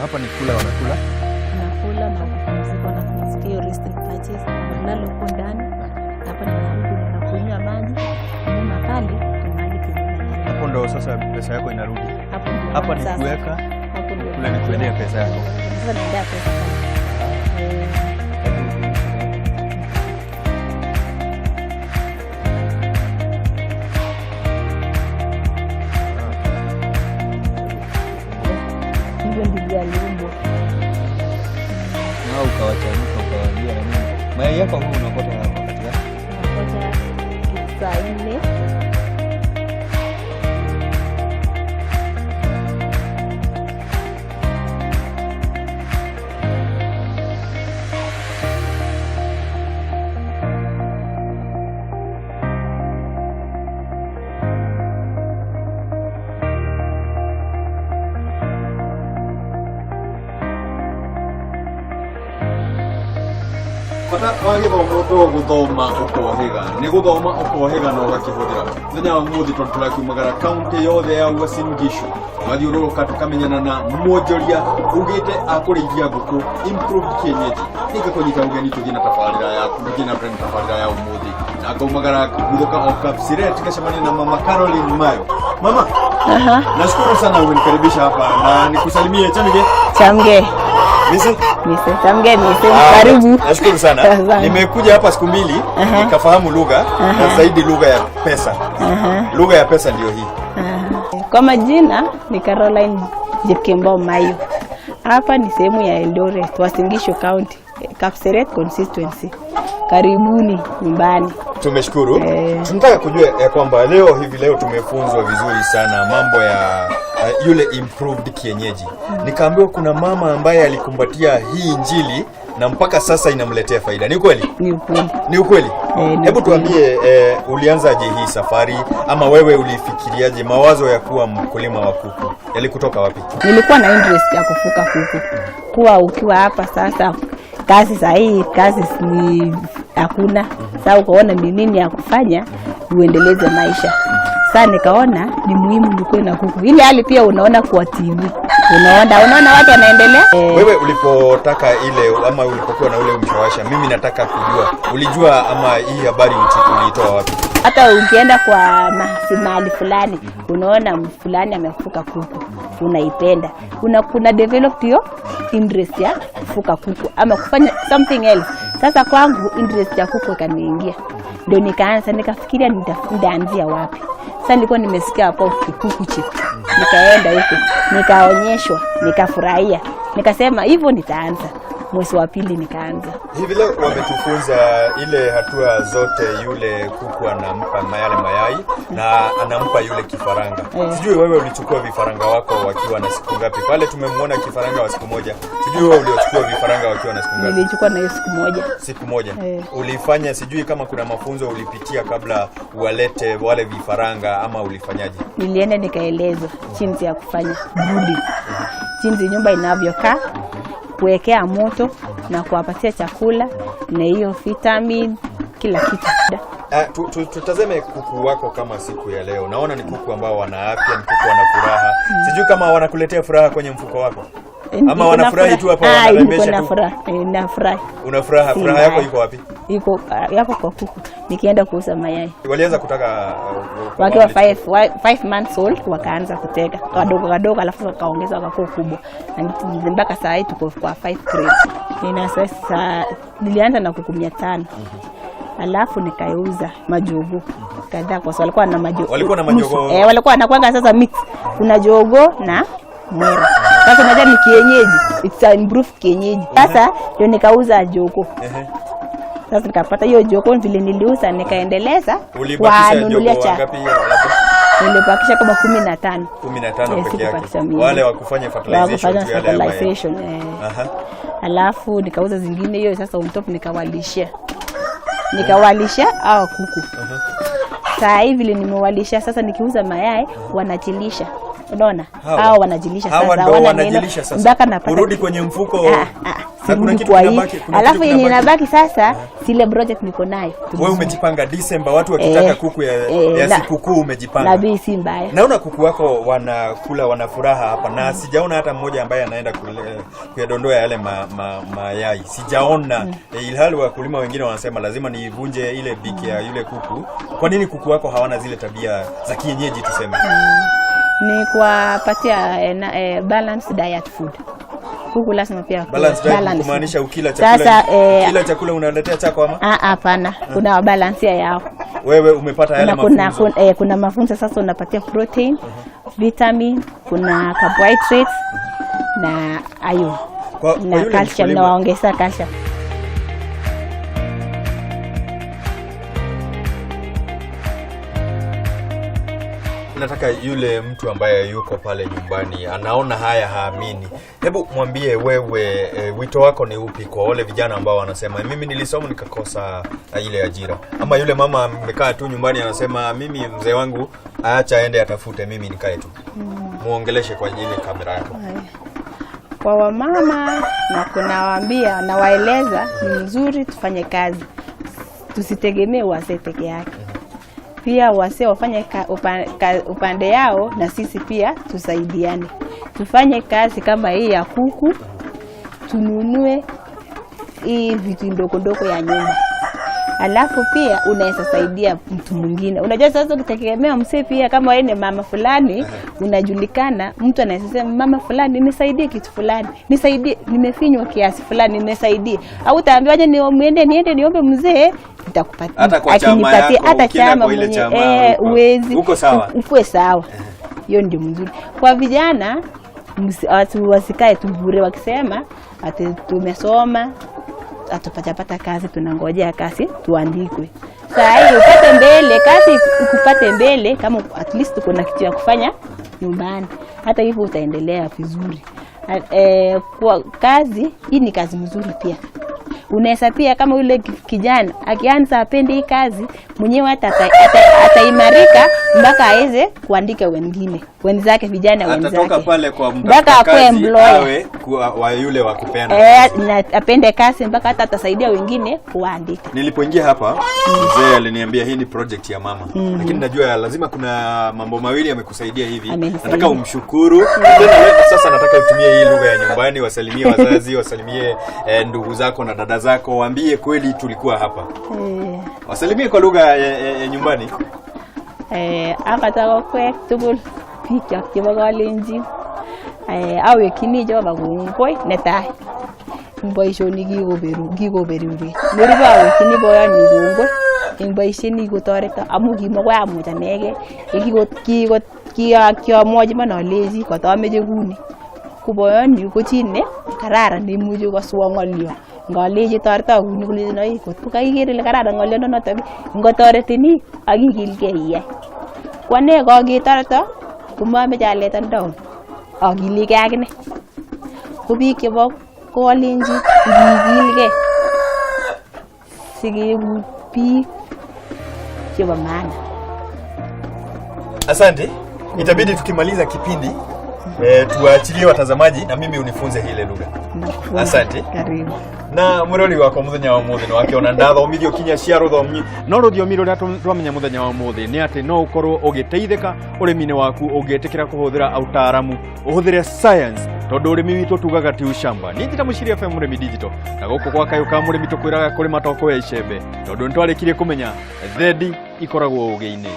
Hapa ni kula wanakula. Nakula na kupumzika, wanapumzikia hiyo resting patches, wanalala huko ndani. Hapa ni mahali penye wanakunywa maji, nyuma pale ni mahali penye wanalala. Hapo ndo sasa pesa yako inarudi. Hapo ndio Hapa ni sasa. kuweka, Hapo ndio kule ni kuendea pesa yako. Sasa naendea pesa pale. Eh. Hivyo ndivyo aliumbwa. Na ukawachanuka ukawaambia na nini. Mayai yako huu unaokota wakati gani? Naokota saa 4. Bata wa gĩthomo to gũthoma ũkohĩga, nĩ gũthoma ũkohĩga na ũgakĩhũthĩra. Mũthenya wa ũmũthĩ tondũ tũrakiumagara kaunti yothe ya Uasin Gishu, tũgathiũrũrũka tũkamenyana na mwonjoria ugĩte akũrĩithia ngũkũ improved kienyeji. Nĩngakũnyita ũgeni tũthiĩ na tabarĩra yaku, tũthiĩ na mbere na tabarĩra ya ũmũthĩ, na ngaumagara guthũka o Kapsiret ngacemania na Mama Caroline Mayo. Mama, nashukuru sana umenikaribisha hapa na nikusalimie. Chamge. Chamge. Mise. Mise, chamge mise. Ah, Karibu. Nashukuru sana. Asante. Nimekuja hapa siku 2 nikafahamu lugha na zaidi lugha ya pesa. Lugha ya pesa ndio hii. Kwa majina ni Caroline Jepkembo Mayo. Hapa ni sehemu ya Eldoret, Uasin Gishu County, Kapseret constituency. Karibuni nyumbani. Tumeshukuru. Tunataka kujua ya kwamba leo hivi leo tumefunzwa vizuri sana mambo ya yule improved kienyeji. Nikaambiwa kuna mama ambaye alikumbatia hii injili na mpaka sasa inamletea faida. Ni ukweli? Ni ukweli. Ni ukweli? Eh, ni Hebu ukweli. tuambie, ulianzaje hii safari ama wewe ulifikiriaje mawazo ya kuwa mkulima wa kuku? Yalikutoka wapi? Nilikuwa na interest ya kufuga kuku. Kuwa ukiwa hapa sasa kazi sahihi, kazi ni hakuna. Sasa ukaona ni nini ya kufanya uendeleze maisha. Sasa nikaona ni muhimu nikuwe na kuku. Ile hali pia unaona kwa TV. Unaona watu wanaendelea. Wewe ulipotaka ile ama ulipokuwa na ule mshawasha, mimi nataka kujua, ulijua ama hii habari uliitoa wapi? Hata ukienda kwa mahali fulani unaona fulani amefuga kuku, unaipenda, kuna develop hiyo interest ya kufuga kuku ama kufanya something else. Sasa kwangu interest ya kuku ikaniingia, ndio nikaanza nikafikiria nitaanzia wapi. Sasa nilikuwa nimesikia hapo kuku chip, nikaenda huko nikaonyeshwa, nikafurahia, nikasema hivyo nitaanza. Mwezi wa pili nikaanza. Hivi leo wametufunza ile hatua zote, yule kuku anampa yale mayai na anampa yule kifaranga. Sijui wewe ulichukua vifaranga wako wakiwa na siku ngapi? Pale tumemwona kifaranga wa siku moja. Sijui wewe uliochukua vifaranga wakiwa na siku ngapi? Nilichukua na hiyo siku moja. Siku moja. Eh. Ulifanya, sijui kama kuna mafunzo ulipitia kabla uwalete wale vifaranga ama ulifanyaje? Nilienda nikaelezwa jinsi ya kufanya brooding, jinsi nyumba inavyokaa, kuwekea moto na kuwapatia chakula na hiyo vitamin, kila kitu. Tutazame kuku wako kama siku ya leo. Naona ni kuku ambao wana afya, ni kuku wana furaha. Sijui kama wanakuletea furaha kwenye mfuko wako. Ama wanafurahi tu hapa, wanarembesha Niko na tu. furaha, na furaha. Una furaha, Si furaha yako mbaya. iko wapi? Iko yako kwa kuku. Nikienda kuuza mayai. Walianza kutaka Wakiwa 5 months old wakaanza kutega kadogo kadogo, alafu wakaongeza wakakuwa kubwa, na mpaka saa hii tuko kwa 5 grade. Nina sasa, nilianza na kuku 500, alafu nikaiuza majogoo kadhaa, kwa sababu walikuwa na majogoo, Walikuwa na majogoo. Eh, walikuwa wanakuanga sasa mix, kuna jogoo na mwera. Sasa unajua ni kienyeji, it's a improved kienyeji. Sasa ndio nikauza jogoo. Sasa nikapata hiyo jogoo, vile niliuza nikaendeleza Ulibakisha kuwanunulia jogoo cha wangapi labda? Nilibakisha kama 15. 15 Eh, peke yake. sikubakisha mingi. Wale wa kufanya Wa fertilization kufanya tu yale ya mayai. fertilization, eh. Alafu nikauza zingine hiyo sasa on top nikawalisha hao kuku. Saa hii vile nimewalisha sasa, nikiuza mayai wanajilisha, unaona, Hawa. hao wanajilisha Hawa sasa, ndo hawana wanajilisha neno sasa. mpaka napata Urudi kwenye mfuko. Ah, ah, Na kuna Sirudi kitu kwa hii. kinabaki, kuna Alafu kitu yenye kinabaki. inabaki sasa, sile project niko nayo. Wewe umejipanga Disemba, watu wakitaka kuku ya sikukuu umejipanga. Na bei si mbaya. Naona kuku wako wanakula, wana furaha hapa, na sijaona hata mmoja ambaye anaenda kuyadondoa yale mayai sijaona. Ilhali wakulima wengine wanasema lazima nivunje ile biki ya yule kuku. Kwa nini kuku wako hawana zile tabia za kienyeji tuseme? Ni kuwapatia balanced diet food. Kuku lazima pia akule Balanced diet balanced. kumaanisha ukila chakula, Sasa kila chakula unaletea chako ama ah, hapana, kuna balansia yao. Wewe umepata yale Kuna, mafunzo? kuna mafunzo sasa, unapatia protein, vitamin, kuna carbohydrates na iron Kwa na yule calcium, mkulima- na waongeza calcium. Nataka yule mtu ambaye yuko pale nyumbani anaona haya haamini, hebu mwambie wewe, wito wako ni upi kwa wale vijana ambao wanasema mimi nilisoma nikakosa ile ajira, ama yule mama amekaa tu nyumbani anasema mimi mzee wangu aacha aende atafute, mimi nikae tu. Muongeleshe kwa ile kamera yako. Kwa wamama na kunawaambia nawaeleza ni mzuri tufanye kazi, tusitegemee wazee peke yake. Pia wazee wafanye upande yao na sisi pia tusaidiane, tufanye kazi kama hii ya kuku, tununue hii vitu ndogo ndogo ya nyumba. Alafu pia unaweza saidia mtu mwingine. Unajua sasa ukitegemea mzee pia, kama wewe ni mama fulani unajulikana, mtu anaweza sema mama fulani nisaidie kitu fulani, nisaidie, nimefinywa kiasi fulani, nisaidie. Au utaambiwa aje niende niende niombe mzee nitakupatia. Hata kwa chama Akinipatia, yako, hata ukienda chama kwa ile mwenyewe, chama, uwezi uko sawa. Ukuwe sawa. Hiyo ndio mzuri. Kwa vijana watu wasikae tu bure wakisema ati tumesoma hatupatapata kazi, tunangojea kazi tuandikwe. Saa hii upate mbele kazi ikupate mbele, kama at least kuna kitu ya kufanya nyumbani, hata hivyo utaendelea vizuri. Kwa kazi hii ni kazi mzuri pia. Unaweza pia kama yule kijana akianza apende hii kazi mwenyewe, hata ataimarika mpaka aweze kuandika wengine wenzake, vijana Atatoka wenzake pale kwa mpaka mtafuta akuwe kazi employer. awe wa yule wa kupeana Na apende kazi mpaka hata atasaidia wengine kuandika. Nilipoingia hapa mzee aliniambia hii ni project ya mama, lakini najua lazima kuna mambo mawili yamekusaidia hivi. Amenisaidia. Nataka umshukuru tena wewe. Sasa nataka utumie hii lugha ya nyumbani, wasalimie wazazi, wasalimie ndugu zako na dada zako, waambie kweli tulikuwa hapa. Wasalimie kwa lugha ya nyumbani. Akata kokwek tugul bikyok chebo Kalenjin, awekchini Jehova kongoi netai eng boisionik kikoberurwech. Nerube awekchini boyonyu kongoi eng boisiet nekikotoreto amu kimokoi amuch anegei, kiamwochi iman alechi kotomeche kuni. Ko boyonyu ko chi ne kararan neimuchi koswo ng'olyo. Ngalechi toreto kuni kolechon oi kotko kaiker ile kararan ng'oliondonotok ngotoretin ii ak ikilgei iyai. Ko ane kokitoreto komameche aletan down akiligei akine. Ko biik chebo Kalenjin ngikilgei sikeku biik chebo maana. Asante. Itabidi tukimaliza kipindi tuwaachilie watazamaji na mimi unifunze ile lugha. Nakufunza. Asante. Karibu. Na murori wakwa muthenya wa umuthi ni wakiona ndathomithio kinya cia ruthomi no ruthiomi ruria twamenya muthenya wa umuthi ni ati no ukorwo ugiteithika urimi-ini waku ungitikira kuhuthira utaaramu uhuthire science tondu urimi witũ tugaga ti ucamba. Niĩ njĩta Mũciria FM Mũrĩmi Digital, na gũkũ gwa kayũ ka mũrĩmi tũkwĩraga kũrĩma to kũoya icembe, tondũ nĩtwarĩkirie kũmenya thendi ikoragwo ũgĩ-inĩ.